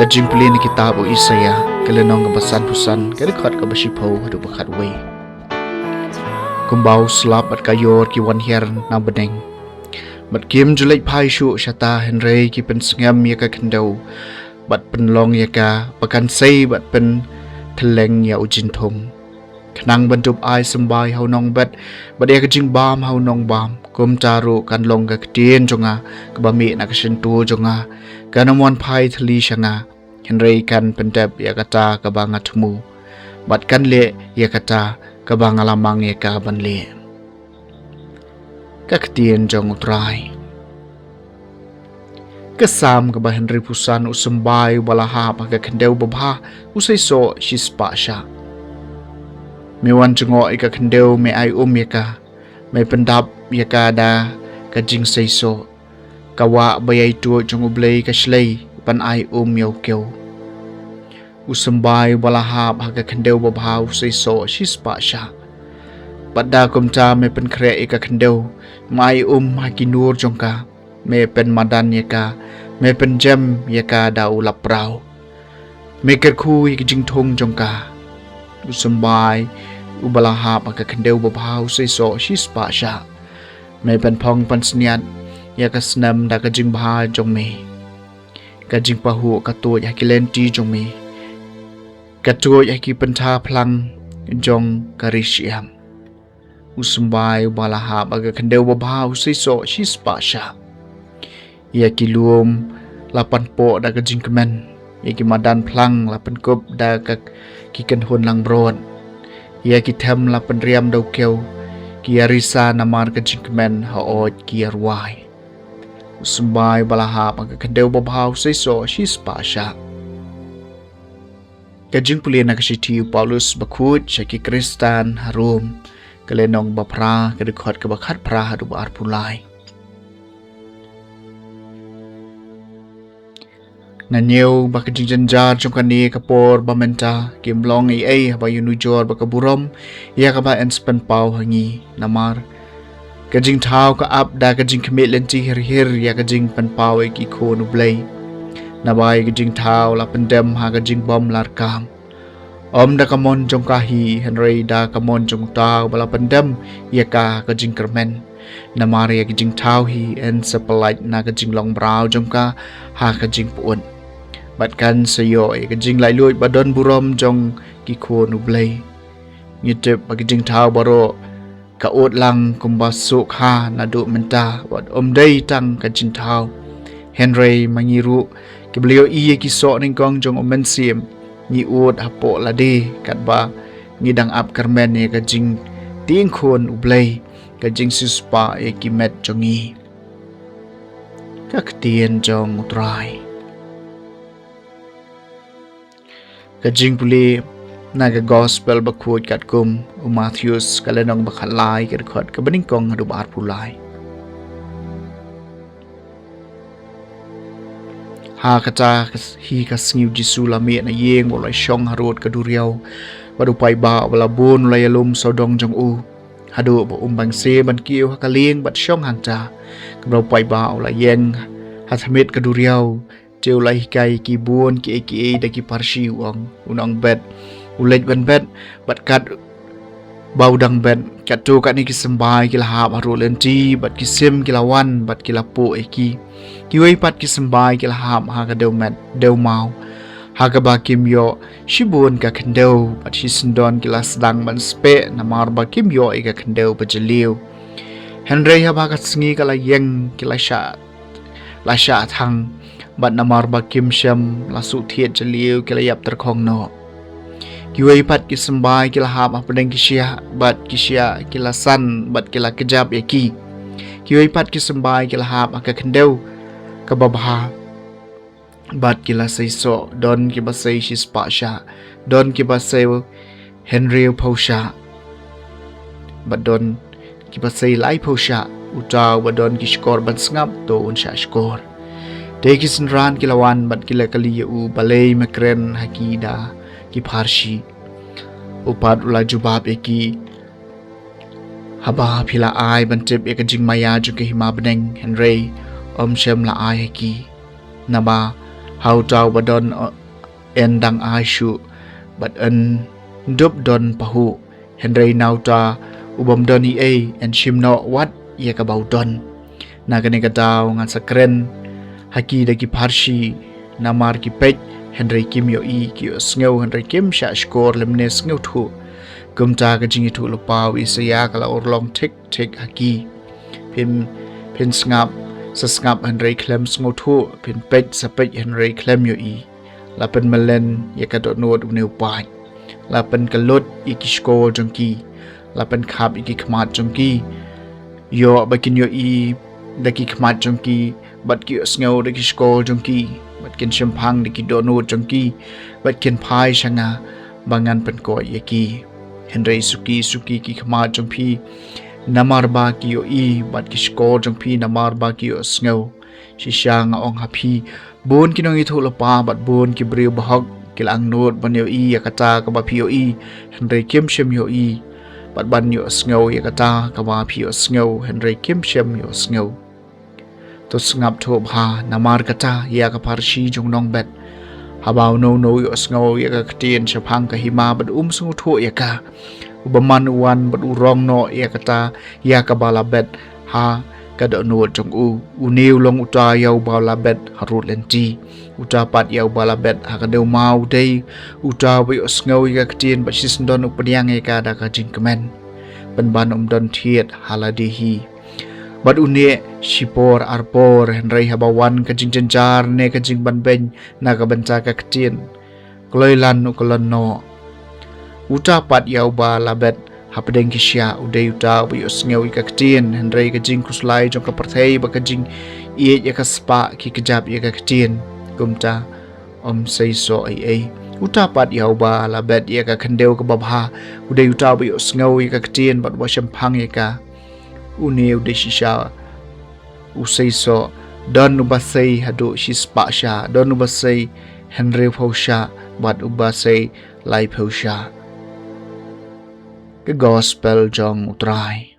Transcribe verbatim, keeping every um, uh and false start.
Ka jingpule na kitab u Isaïah, ka lynnong kaba sanphew san, ka dkhot kaba shiphew haduh ba khatwei. Kumba u slap bad ka ïor ki wan hiar na bneng, bad kim ju leit phai shuh shata, hynrei ki pynsngem ïa ka khyndew, bad pynlong ïa ka ba kan sei, bad pynthylleng ïa u jynthung. Khnang ban dup ai symbai ha u nongbet, bad ïa ka jingbam ha u nongbam, kumta ruh kan long ka ktien jong nga kaba mih na ka shyntur jong nga, kan ym wan phai thylli sha nga, hynrei kan pyndep ïa kata kaba nga thmu, bad kan leh ïa kata kaba nga la mang ïa ka ban leh. Ka ktien jong u Trai. Ka Salm kaba hynriewphew san. U symbai uba la hap ha ka khyndew babha u seisoh shispah shah. Me wan jngoh ïa ka khyndew, me ai um ïa ka, me pyndap ïa ka da ka jingseisoh. Ka wah ba ïaid tuid jong U Blei ka shlei ban ai um ïa u kew. U symbai uba la hap ha ka khyndew babha u seisoh shispah shah. Bad da kumta me pynkhreh ïa ka khyndew, me ai um ha ki nur jong ka, me pynmadan ïa ka, me pynjem ïa ka da u lappraw. Me kyrkhu ïa ki jingthung jong ka. U symbai uba la hap ha ka khyndew babha u seisoh shispah shah. Me pynphong pynsngiat ïa ka snem da ka jingbha jong me. Ka jingpahuh ka tuid ha ki lynti jong me, ka tuid ha ki pynthar phlang jong ka ri shyiap. U symbai uba la hap ha ka khyndew babha u seisoh shispah shah. Ïa ki lum la pynpoh da ka jingkmen, ïa ki madan phlang la pynkup da ka ki kynhun langbrot. Ïa ki them la pynriam da u kew, ki ïarisa namar ka jingkmen, hooid ki ïarwai. U symbai uba la hap ha ka khyndew babha u seisoh shispah shah. Ka jingpule na ka shithi u Paulus bakhuid sha ki Khristan ha Rom, ka lynnong ba phra, ka dkhot kaba khatphra haduh ba arphew lai. Nga ñiew ba ka jingjynjar jong kane ka por ba mynta kim long ei ei haba ïanujor bad ka burom ïa kaba yn sa pynpaw ha ngi, namar ka jingthaw ka ap da ka jingkhmih lynti hir hir ïa ka jingpynpaw ïa ki khun U Blei. Naba ïa ka jingthaw la pyndem ha ka jingbymlarkam, ym da ka mon jong ka hi, hynrei da ka mon jong uta uba la pyndem ïa ka ha ka jingkyrmen. Namar ïa ka jingthaw hi yn sa pyllait na ka jinglong mraw jong ka ha ka jingpyut, bad kan sa ïoh ïa ka jinglaitluid ba don burom jong ki khun U Blei. Ngi tip ba ka jingthaw baroh ka ud lang kumba suk ha naduh mynta, wat ym dei tang ka jingthaw, hynrei ma ngi ruh kiba la ïohi ïa ki soh nyngkong jong U Mynsiem, ngi ud hapoh lade katba ngi dang ap kyrmen ïa ka jingtieng khun U Blei, ka jingsiewspah ïa ki met jong ngi. Ka ktien jong U Trai. Ka jingpule na ka Gospel bakhuid katkum u Mathaios, ka lynnong ba khatlai, ka dkhot kaba nyngkong haduh ba arphew lai. Ha kata hi ka sngi u Jisu u la mih na ïing, u la shong harud ka duriaw, bad u paidbah uba la bun u la ïalum sawdong jong u, haduh ba um bang se ban kiew ha ka lieng bad shong hangta. Kumba u paidbah u la ïeng ha thmiet ka duriaw, te u la hikai ïa ki bun kiei kiei da ki pharshi, u ong, u nongbet u leit ban bet, bad katba u dang bet, katto katne ki symbai ki la hap harud lynti, bad ki sim ki la wan bad ki la puh ïa ki. Kiwei pat ki symbai ki la hap ha ka dewmet dewmaw, ha kaba kim ïoh shibun ka khyndew, bad shisyndon ki la sdang ban speh namar ba kim ïoh ïa ka khyndew ba jylliew. Hynrei haba ka sngi ka la ïeng, ki la shah la shah thang, bad namar ba kim shym la shu thied jylliew, ki la ïap tyrkhong noh. Kiwei pat ki symbai ki la hap hapdeng ki shiah, bad ki shiah ki la san bad ki la kjap ïa ki. Kiwei pat ki symbai ki la hap ha ka khyndew kaba bha, bad ki la seisoh, don kiba sei shispah shah, don kiba sei hynriewphew shah, bad don kiba sei laiphew shah. Uta uba don ki shkor ban sngap, to un shah shkor. Te ki synran ki la wan bad ki la kylli ïa u, balei me kren ha ki da ki pharshi. U pat u la jubab ïa ki, haba phi la ai ban tip ïa ka jingmaïa jong ka hima bneng, hynrei ym shym la ai ha ki. Naba Ha uta uba don, en dang ai shuh, bad yn dup don pahuh. Hynrei na uta u bym don ei ei, yn shim noh wat ïa kaba u don. Na kane ka daw ngan sa kren ha ki da ki pharshi, namar ki peit hynrei kim ïohi, ki ïohsngew hynrei kim shah shkor lymne sngewthuh. Kumta ka jingïathuhlypa u Isaïah ka la urlong thik thik ha ki. Phin, phin sngap sa sngap hynrei khlem sngewthuh, phin peit sa peit hynrei khlem ïohi. La pynmyllen ïa ka dohnud une u paid. La pynkyllut ïa ki shkor jong ki. La pynkhap ïa ki khmat jong ki. Ïoh ba kin ïohi da ki khmat jong ki, bad kin ïohsngew da ki shkor jong ki, bad kin shemphang da ki dohnud jong ki, bad kin phai sha nga ba ngan pynkhiah ïa ki. Hynrei suki suki ki khmat jong phi namar ba ki ïohi, bad ki shkor jong phi namar ba ki ïohsngew. Shisha nga ong ha phi, bun ki nongïathuhlypa bad bun ki briew bahok ki la angnud ban ïohi ïa kata kaba phi ïohi, hynrei kim shym ïohi, bad ban ïohsngew ïa kata kaba phi ïohsngew, hynrei kim shym ïohsngew. To sngap thuh bha namar kata ïa ka pharshi jong nongbet. Haba uno uno u ïohsngew ïa ka ktien shaphang ka hima bad um sngewthuh ïa ka, u bymman u wan bad u rong noh ïa kata ïa kaba la bet ha ka dohnud jong u. Une u long uta ïa uba la bet harud lynti. Uta pat ïa uba la bet ha ka dewma u dei uta uba ïohsngew ïa ka ktien bad shisyndon u pdiang ïa ka da ka jingkmen, pynban um don thied ha lade hi. Bad u neh shipor arpor, hynrei haba wan ka jingjynjar ne ka jingbanbeiñ na ka bynta ka ktien, kloi lan u kyllon noh. Uta pat ïa uba la bet hapdeng ki shiah u dei uta uba ïohsngew ïa ka ktien, hynrei ka jingkhuslai jong ka pyrthei bad ka jingïeit ïa ka spah ki kjap ïa ka ktien. Kumta um seisoh ei ei. Uta pat ïa uba la bet ïa ka khyndew kaba bha u dei uta uba ïohsngew ïa ka ktien bad uba shemphang ïa ka. Une u dei shisha u seisoh, don uba sei haduh shispah shah, don uba sei hynriewphew shah, bad uba sei laiphew shah. Ka Gospel jong U Trai.